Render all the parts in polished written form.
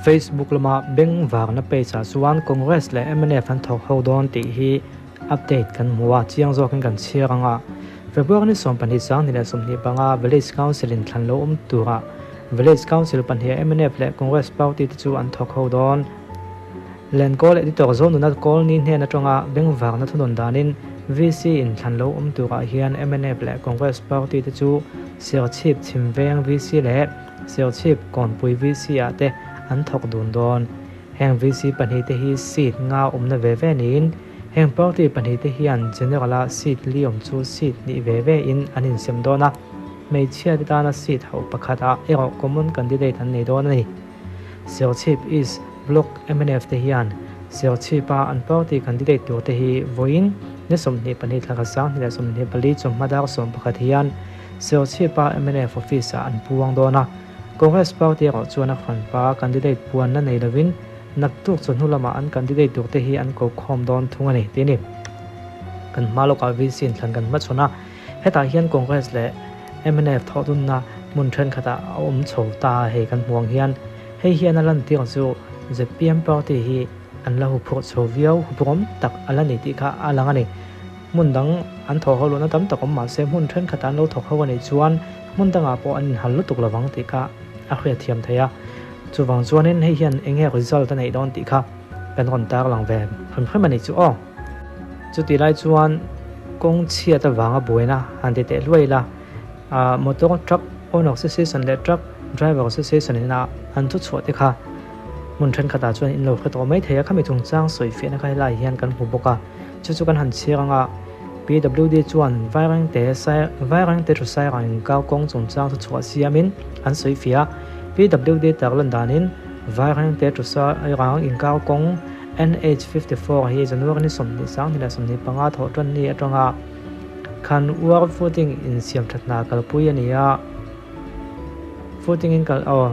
Facebook lama beng varna page ah chuan Congress leh mnf an thawk ho dawn tih hi update kan hmu a, chiang zawkin kan chhiar ang a. February ni 22, 25 Village Council in thlan lo awm turah Village Council pahniha mnf leh Congress party te chu an thawk ho dawn. Lenkawl Editor Zonuna Kawlni hnen atanga bengvarna thunawn danin VC in thlan lo awm turah hian mnf leh Congress party te chu Serchhip Chhimveng VC leh Serchhip Kawnpui VC ah te an thawk dun dawn. Heng VC pahnihte hi seat nga awmna ve ve niin heng party pahnihte hian General a seat li awm chu seat hnih ve ve in an insem dawn a, hmeichhia te tana seat hauh pakhat ah erawh common candidate an nei dawn a ni. Serchhip East Block mnf te hian Serchhip a an party candidate tur te hi vawiin ni 22 thla khat 2024 chawhma dar 11 hian Serchhip a mnf office ah an puang dawn a. Congress party erawh chuan a hranpa candidate puanna nei lovin naktuk chawhnu lamah an candidate tur te hi an ko khawm dawn thung a ni tih a ni. Kan hma lawkah VC inthlan kan hmachhawn a, hetah hian Congress leh mnf thawhdunna hmun thenkhatah a awm chho ta hei kan hmu ang hian hei hian a lantir chu zpm party hi an la huphurh chho viau huphurhawm tak a la ni tih kha a lang a ni. Hmun dang an thawh ho lohna tam tak awm mah se hmun thenkhatah an lo thawk ho a nih chuan hmun dangah pawh an inhal lutuk lovang tih kha a hriatthiam theih a. Chuvang chuanin hei hian eng nge result a neih dawn tih kha kan rawn tarlang ve hrim hrim a nih chu aw. Chutih lai chuan kawng chhiat avanga buaina han ti teh hluai ila, motor truck owner association leh truck driver association ina an thu chhuah te kha hmun thenkhatah chuan in lo hre tawh mai thei a, khami chungchang sawifiahna kha helaiah hian kan hmu bawk a. Chu chu kan han chhiar ang a, PWD chuan Vairengte Vairengte Thusairang inkau kawng chungchang chu chhuah siamin an sawifiah a. PWD tarlan danin Vairengte Thusairang inkau kawng NH 54 hi January ni 20 2025 thawh tan ni atanga khan uar footing insiam that hna kalpui a ni a. Footing in kal aw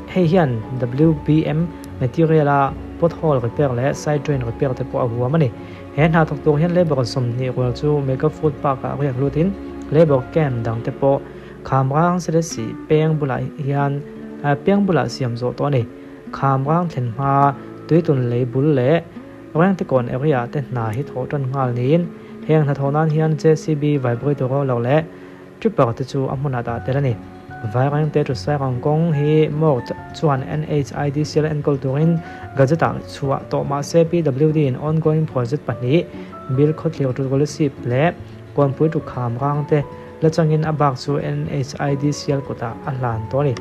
hei hian WBM material a pothole repair leh side drain repair te pawh a huam a ni. He hna thawk tur hian labour 20 rual chu Mega Food Park ah riak lutin labour camp dang te pawh Khamrang Selesih peng bulah hian peng bulah siam zawh tawh a ni. Khamrang thlen hma Tuitun lei bul leh Rengtekawn area te hna hi thawh tan nghal niin heng hnathawh nan hian JCB vibrator roller leh Tripper te chu a hmunah dah tel a ni. Vairengte to Sairang kawng hi Mort chuan NHIDCL enkawl turin Gazette ah chhuah tawh mah se PWD in ongoing project pahnih Bilkhawthlir to Kolasib leh Kawnpui to Khamrang te la changin a bak chu NHIDCL kutah a hlan tawh a ni.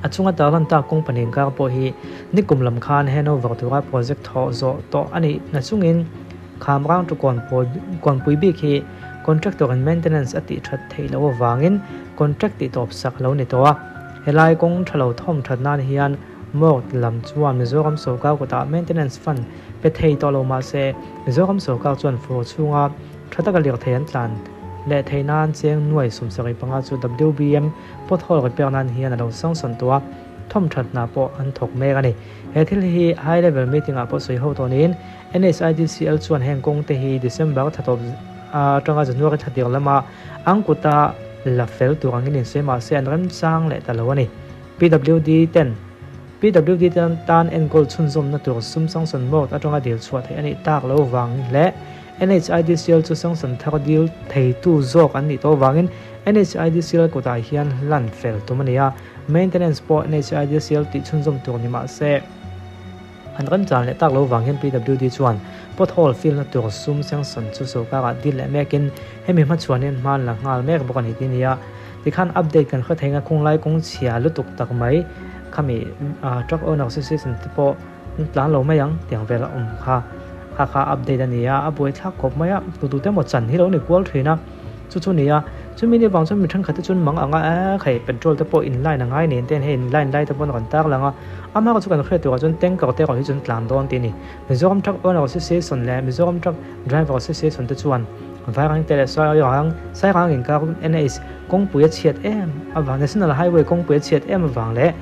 A chunga tarlan tak kawng pahnih inkar pawh hi nikum lam khan handover tura project thawh zawh tawh a nih na chungin Khamrang to Kawnpui bik hi contractor in maintenance a tih that theih loh avangin contract tih tawp sak lo ni tawh a. Helai kawng tha lo thawm that nan hian Mort lam chuan Mizoram sorkar kutah maintenance fund pe thei tawh lo mah se Mizoram sorkar chuan fur chhunga tha taka lirthei an tlan leh theih nan cheng nuai 75 chu WBM Pothole repair nan hian a lo sanction tawh a, thawm that hna pawh an thawk mek a ni. He thil hi high level meeting ah pawh sawi ho tawh niin NHIDCL chuan heng kawng te hi December thla tawp atanga January thla tir lama an kuta la fel tur angin insawi mah se an remchang leh ta lo a ni. PWD ten PWD tan enkawl chhunzawmna tur sum sanction mode atanga dil chhuah theih a nih tak lo vang leh NHIDCL chu sanction thar dil theitu zawk an nih tawh vangin NHIDCL kutah hian hlan fel tum a ni a, maintenance pawh NHIDCL tih chhunzawm tur ni mah se an remchang leh tak lo vang hian PWD chuan pothole fill na tur sum sanction chu sorkarah dil leh mekin hemi hmachhuan hian hma an la nghal mek bawk a ni tih a ni a. Tikhan update kan hre thei nga khunglai kawng chhia lutuk tak mai khami truck owner association te pawh an tlan lo mai ang tiang vel a awm kha kha kha update a ni a a buai thlak khawp mai a tutute emaw chan hi lo ni kual thin a chu chu ni a chumi ni vang chuan mi thenkhat te chuan mang ang a e hei petrol te pawh in line a ngai nen ten hei in line lai te pawh an rawn tar lang a amaherawhchu chu kan hriat turah chuan tanker te erawh hi chuan tlan dawn tih a ni Mizoram truck owner association leh Mizoram truck driver association te chuan Vairang te leh Sairang Sairang inkar NH kawngpui a chhiat em avang National Highway kawngpui a chhiat em avang leh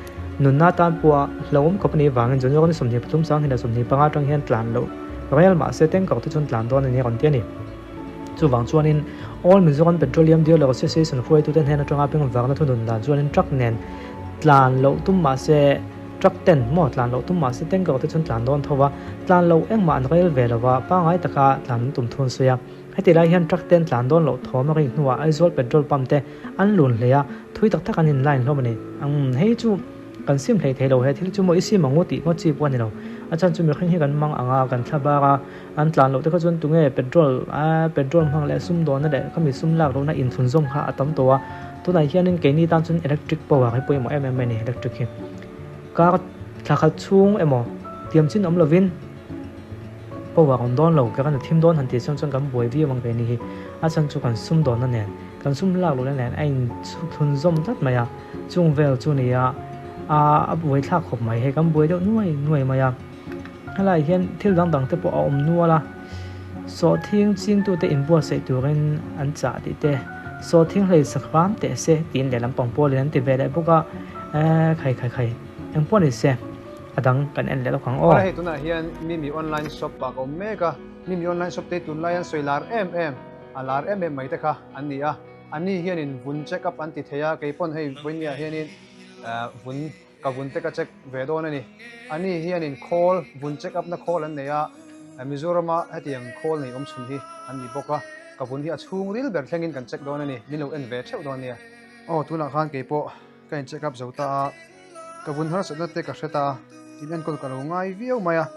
Nunna tan pawha hlauhawm khawp a nih vangin January ni 23 2025 atang hian tlan loh rel mahse tanker te chuan tlan dawn a ni a rawn ti a ni. Chuvang chuanin All Mizoram Petroleum Dealer Association hruaitute hnen atanga peng varna thunun dan chuanin truck nen tlan loh tum mahse. Truck ten maw tlan loh tum mahse tanker te chuan tlan dawn tho a, tlan loh engmah an rel ve lova pangngai taka tlan an tum thun sawi a. Heti lai hian truck ten tlan dawn loh thawm a rik hnuah Aizawl petrol pump te an lun hle a, thui tak tak an in line hlawm a ni. Umm hei chu kan sim hlei thei lo he thil chu maw i sim ang u tih ngawt chi pawh a ni lo. A chhan chu mihring hi kan mang ang a, kan thla bar a, an tlan loh te kha chuan tunge petrol a petrol hmang leh sum dawnna leh khami sum lak lohna inthlunzawm kha a tam tawh a. Tunah hianin keini tan chuan electric power hi pawimawh em em mai a ni electric hi. Kar thla khat chhung emaw tiam chin awm lovin power awm dawn lo ka kan thim dawn han tih chuan chuan kan buai viau ang ve ni hi. A chhan chu kan sum dawnna nen kan sum lak lohna nen a in thlunzawm tlat mai a chung vel chu ni a a buai thlak khawp mai hei kan buai deuh nuai nuai mai a. Helai hian thil dang dang te pawh a awm nual a sawhthing chingtute inbuatsaih turin an chah tih te sawhthing hlei sak ram teh se tiin lehlam pang pawlin an ti ve leh bawk a eh khai khai khai eng pawh ni se a dang kan en leh lawk ang aw. Hei tunah hian Mimi online shop ah ka awm mek a, Mimi online shop te hi tunlai an sawi lar em em, a lar em em mai te kha an ni a, anni hianin vun check up an ti thei a, keipawn hei vawinia hianin vun Ka vun te ka check ve dawn a ni. A ni hianin khawl, vun check up na khawl an nei a, Mizorama hetiang khawl nei awm chhun hi an ni bawk a, ka vun hi a chhung ril ber thlengin kan check dawn a ni, min lo en ve theuh dawn nia. Aw, tunah khan kei pawh ka in check up zo ta a, ka vun harsatna te ka hre ta a, in enkawl ka lo ngai viau mai a,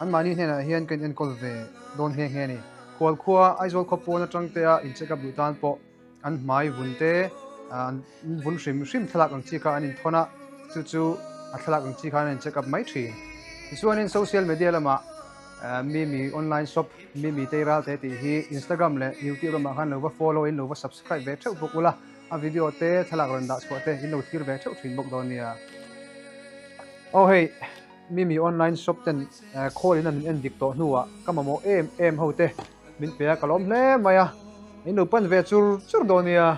anmahni hnenah hian ka in enkawl ve dawn nghe nghe a ni. Khualkhua, Aizawl khawpawn atang te a in check up duh tan pawh An hmai vun te, an vun hrim hrim thlalak ang chi kha an inthawn a, chu chu a thlalak ang chi khan an in check up mai thin. Tichuanin social media lamah Mimi online shop, Mimi Teiral te tih hi Instagram leh YouTube lamah khan lo va follow in lo va subscribe ve theuh bawk ula, a video te thlalak rawn dah chhuah te in lo thlir ve theuh thin bawk dawn nia. Aw hei Mimi online shop ten call in a min en dik tawh hnuah ka mamawh em em ho te, Min pe a, ka lawm hle mai a, in lo pan ve chur chur dawn nia.